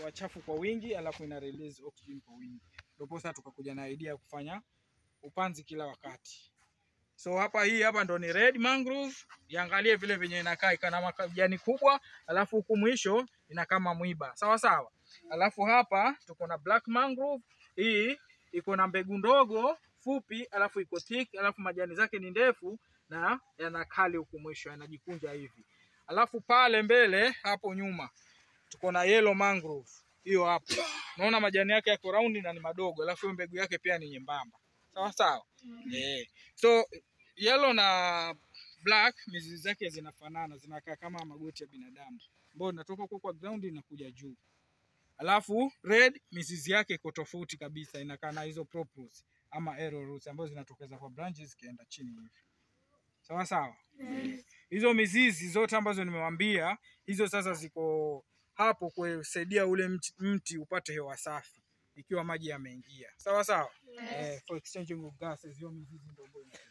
hewa chafu kwa wingi, alafu ina release oxygen kwa wingi. Ndipo sasa tukakuja na idea ya kufanya upanzi kila wakati. So hapa, hii hapa ndo ni red mangrove. Iangalie vile venye inakaa, iko na majani kubwa, alafu huku mwisho ina kama mwiba. Sawa sawa. Alafu hapa tuko na black mangrove. Hii iko na mbegu ndogo fupi, alafu iko thick, alafu majani zake ni ndefu na yana kali huku mwisho, yanajikunja hivi. Alafu pale mbele hapo nyuma tuko na yellow mangrove. Hiyo hapo. Unaona majani yake yako round na ni madogo, alafu hiyo mbegu yake pia ni nyembamba. Sawa sawa. Eh. So yellow na black mizizi zake zinafanana, zinakaa kama magoti ya binadamu, ambayo inatoka huko kwa ground inakuja juu. Alafu red mizizi yake iko tofauti kabisa, inakaa na hizo prop roots ama arrow roots ambazo zinatokeza kwa branches zikienda chini hivi. Sawa sawa. Hizo mizizi zote ambazo nimewambia, hizo sasa ziko hapo kusaidia ule mti upate hewa safi ikiwa maji yameingia. Sawa sawa. Eh, for exchanging of gases, hiyo mizizi ndio ambayo inasaidia.